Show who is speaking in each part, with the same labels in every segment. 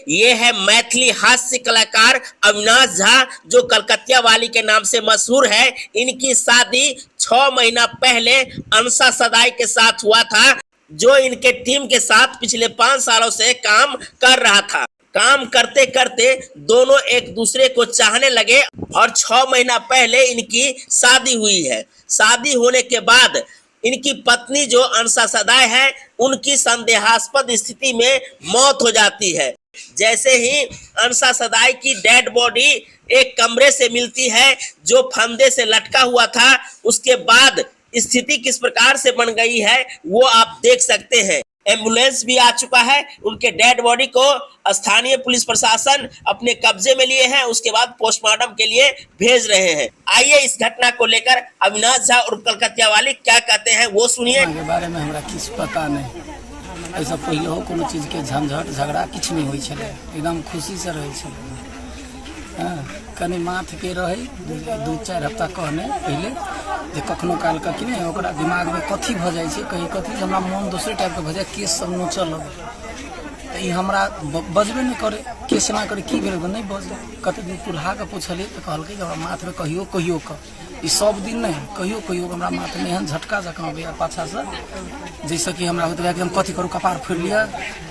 Speaker 1: ये है मैथिली हास्य कलाकार अविनाश झा, जो कलकतिया वाली के नाम से मशहूर है। इनकी शादी 6 महीना पहले अंशा सदाई के साथ हुआ था, जो इनके टीम के साथ पिछले 5 सालों से काम कर रहा था। काम करते करते दोनों एक दूसरे को चाहने लगे और 6 महीना पहले इनकी शादी हुई है। शादी होने के बाद इनकी पत्नी जो अंशा सदाय है, उनकी संदेहास्पद स्थिति में मौत हो जाती है। जैसे ही अंशा सदाय की डेड बॉडी एक कमरे से मिलती है जो फंदे से लटका हुआ था, उसके बाद स्थिति किस प्रकार से बन गई है वो आप देख सकते हैं। एम्बुलेंस भी आ चुका है, उनके डेड बॉडी को स्थानीय पुलिस प्रशासन अपने कब्जे में लिए हैं, उसके बाद पोस्टमार्टम के लिए भेज रहे हैं। आइए इस घटना को लेकर अविनाश झा और कलकतिया वाली क्या कहते हैं वो सुनिए।
Speaker 2: के बारे में हमरा किछु पता नहि। एहिसँ पहिलेहो कोनो चीजके झंझट झगड़ा किछु नहि होइ छलै, एकदम खुशीसँ रहै छलै। हँ, कनि माथके रहै 2-4 हफ्ता कहने पहिले जे कखनो कालके कि नहि ओकरा दिमागमे कथी भऽ जाइ छै, कहीं कथी जे हमरा मोन दोसरे टाइपके भऽ जाइ, केश सब नोचऽ लगै। तऽ ई हमरा बजबे नहि करै, केश एना करै, की भेल नहि बजै। कतेक दिन पुरहाके पुछलियै तऽ कहलकै जे हमरा माथमे कहियो कहियो कऽ, ई सब दिन नहि, कहियो कहियो हमरा माथमे एहन झटका जकाँ अबैए पाछासँ, जाहिसँ कि हमरा होइत रहै कि हम कथी करू, कपार फोड़ि लिअ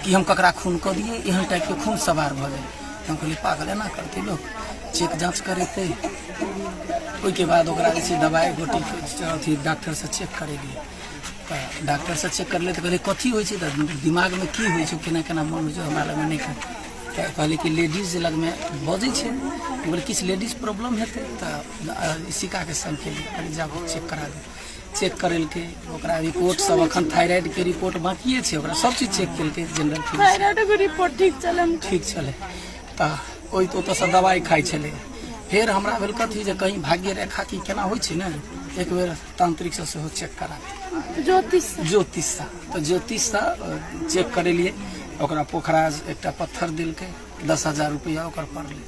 Speaker 2: कि हम ककरा खून कऽ दियै, एहन टाइपके खून सवार भऽ जाइ। हम कहलियै पागल एना करतै लोक, चेक जाँच करेतै। ओहिके बाद ओकरा जे छै दबाइ गोटी अथी डॉक्टरसँ चेक करेलियै। तऽ डॉक्टरसँ चेक करलियै तऽ कहलियै कथी होइ छै, तऽ दिमागमे की होइ छै, केना केना मन होइ छै, हमरा लगमे नहि। तऽ कहलियै कि लेडीज लगमे बजै छै, हम कहलियै किछु लेडीज प्रॉब्लम हेतै। तऽ सिकाके संग केलियै, कहलियै जाउ चेक करा दू। चेक करेलकै, ओकरा रिपोर्ट सब अखन थायराइडके रिपोर्ट बाकिए छै, ओकरा सब चीज चेक केलकै, जनरल
Speaker 3: थायराइडके रिपोर्ट ठीक छलै,
Speaker 2: ठीक छलै। तऽ ओहि ओतऽसँ दबाइ खाइ छलै। फेर हमरा भेल कथी जे कहीं भाग्य रेखा की केना होइ छै ने, एक बेर तांत्रिकसँ सेहो चेक करा
Speaker 3: ज्योतिष
Speaker 2: ज्योतिषसँ। तऽ ज्योतिषसँ चेक करेलियै, ओकरा पोखराज एकटा पत्थर देलकै, 10,000 रुपैआ ओकर पड़लै।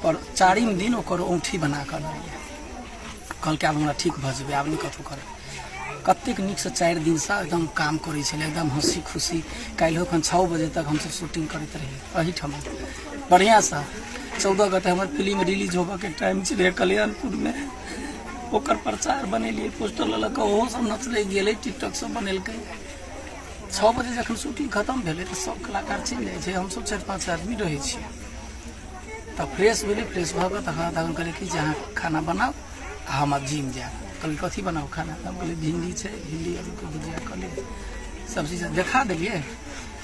Speaker 2: पर 4 दिन ओकर औँठी बना कऽ अनलियै, कहलकै आब हमरा ठीक भऽ जेबै, आब नहि कतहु करबै। कतेक नीकसँ 4 दिनसँ एकदम काम करै छलै, एकदम हँसी खुशी। काल्हिओ एखन 6 बजे तक हमसब शूटिंग करैत रहियै एहिठाम बढ़िआँसँ। 14 गते हमर फिल्म रिलीज होबऽके टाइम छलै कल्याणपुरमे, ओकर प्रचार बनेलियै, पोस्टर लऽ लऽ कऽ ओहो सब नचलै गेलै, टिकटॉक सब बनेलकै। 6 बजे जखन शूटिंग खतम भेलै तऽ सब कलाकार चलि जाइ छै, हमसब 4-5 आदमी रहै छियै। तऽ फ्रेश भेलै, फ्रेश भऽ कऽ तखन तखन कहलियै कि जे अहाँ खाना बनाउ आ हम आब जिम जायब। कहलियै कथी बनाउ खाना? तऽ हम कहलियै भिंडी छै, भिंडी आलूके भुजिया कऽ लेब, सब चीज देखा देलियै।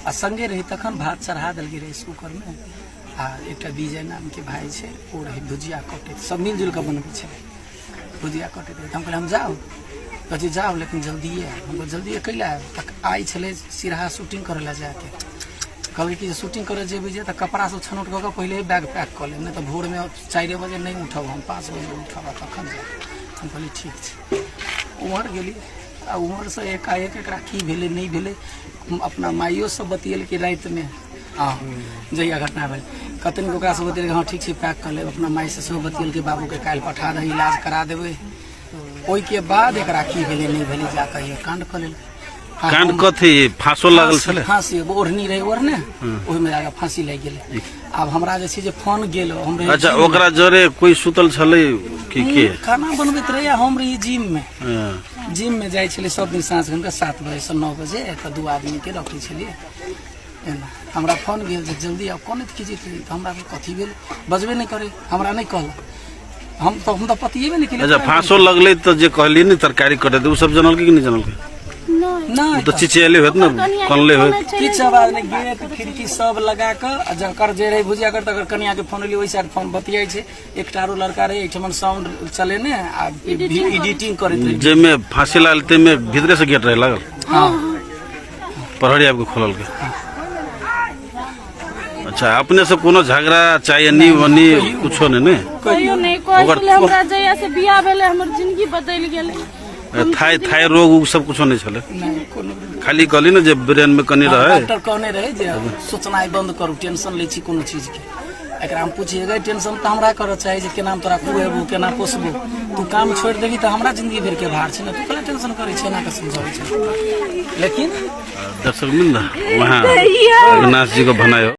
Speaker 2: आ सङ्गे रही तखन भात चढ़ा देलकै राइस कुकरमे, आ एकटा विजय नामके भाय छै ओ रहै भुजिया कटैत, सब मिलजुलि कऽ बनबै छलै। भुजिया कटैत रहै तऽ हम कहलियै हम जाउ, कहै छै जाउ लेकिन जल्दिए आयब। हम कहलियै जल्दिए कैला आयब? तऽ आइ छलै सिरहा शूटिंग करै लए जायके, कहलकै कि जे शूटिंग करऽ जेबै जे तऽ कपड़ा सब छनौट कऽ कऽ पहिले बैग पैक कऽ लेब, नहि तऽ भोरमे 4 बजे नहि उठब, हम 5 बजे उठब आ तखन जायब। हम कहलियै ठीक छै। उम्हर गेली आ उम्हरसँ एकाएक एकरा की भेलै नहि भेलै, अपना माइयोसँ बतियेलकै रातिमे। हँ, जहिया घटना भेल कतेक ओकरासँ बतियेलकै, हँ ठीक छै पैक कऽ लेब। अपना माइसँ सेहो बतियेलकै, बाबूके काल्हि पठा दही, इलाज करा देबै। ओहिके बाद एकरा की भेलै नहि भेलै जा कऽ काण्ड कऽ लेलकै।
Speaker 4: काण्ड कथी, फांसो लागल छलै?
Speaker 2: फांसी ओढ़नी रहै ओढ़ने, ओहिमे जाकऽ फांसी लागि गेलै। आब हमरा जे छै जे फोन गेल, हम रही।
Speaker 4: अच्छा, ओकरा जरे कोई सुतल छलै कि के?
Speaker 2: खाना बनबैत रहै, हम रही जिम में। जिम में जाइ छलै सब दिन साँझ हुनका 7 बजे से 9 बजे, एतऽ 2 आदमी के रखै छलियै। एना हमरा फोन गेल जे जल्दी आउ, कनैत खींचैत रही। तऽ हमरा कथी भेल, बजबे नहि करै, हमरा नहि कहलक, हम तऽ पतिएबे नहि केलियै।
Speaker 4: अच्छा, फांसो लगलै तऽ जे कहलियै ने तरकारी कटैत, ओ सब जनलकै कि नहि जनलकै?
Speaker 3: नहि।
Speaker 4: ओ तऽ चिचियेले होत ने, कनले होत।
Speaker 2: किछु आवाज नहि। गेट खिड़की सब लगा कऽ आ जकर जे रहै भुजिया कर तकर कनिया के फोन एलियै, ओहि साइड फोन बतियाइ छै। एकटा आरो लड़का रहै एहिठमन साउंड चलेने आ एडिटिंग करैत रहै।
Speaker 4: जाहिमे फांसी लागल ताहिमे भीतरे से गेट रहे लागल?
Speaker 2: हँ।
Speaker 4: प्रहरी आबि कऽ खोललकै। अच्छा, अपने से कोनो झगड़ा चाहे नी वनी कुछो नहीं ने?
Speaker 3: कहियो नहि। कहै छलै हमरा जहिया से बियाह भेलै हमर जिंदगी बदलि गेलै।
Speaker 4: थाई थाई रोग उ सब कुछो नहीं छलै?
Speaker 2: नहि, कोनो।
Speaker 4: खाली कहली ने जे ब्रेन में कनी रहे।
Speaker 2: डॉक्टर कहने रहे जे सोचनाइ बंद करू, टेंशन लै छी कोनो चीज के। एकरा हम पूछिए गए, टेंशन तऽ हमरा करऽ चाही जे केना हम तोरा खुएबू, केना पोसबू, तू काम छोड़ि देबही तऽ हमरा जिंदगी भरि के भार छै ने, तू केना टेंशन करै छै, एना कऽ समझाबै छै। लेकिन
Speaker 4: दर्शक मिल वहाँ अविनाश जी को बनायो।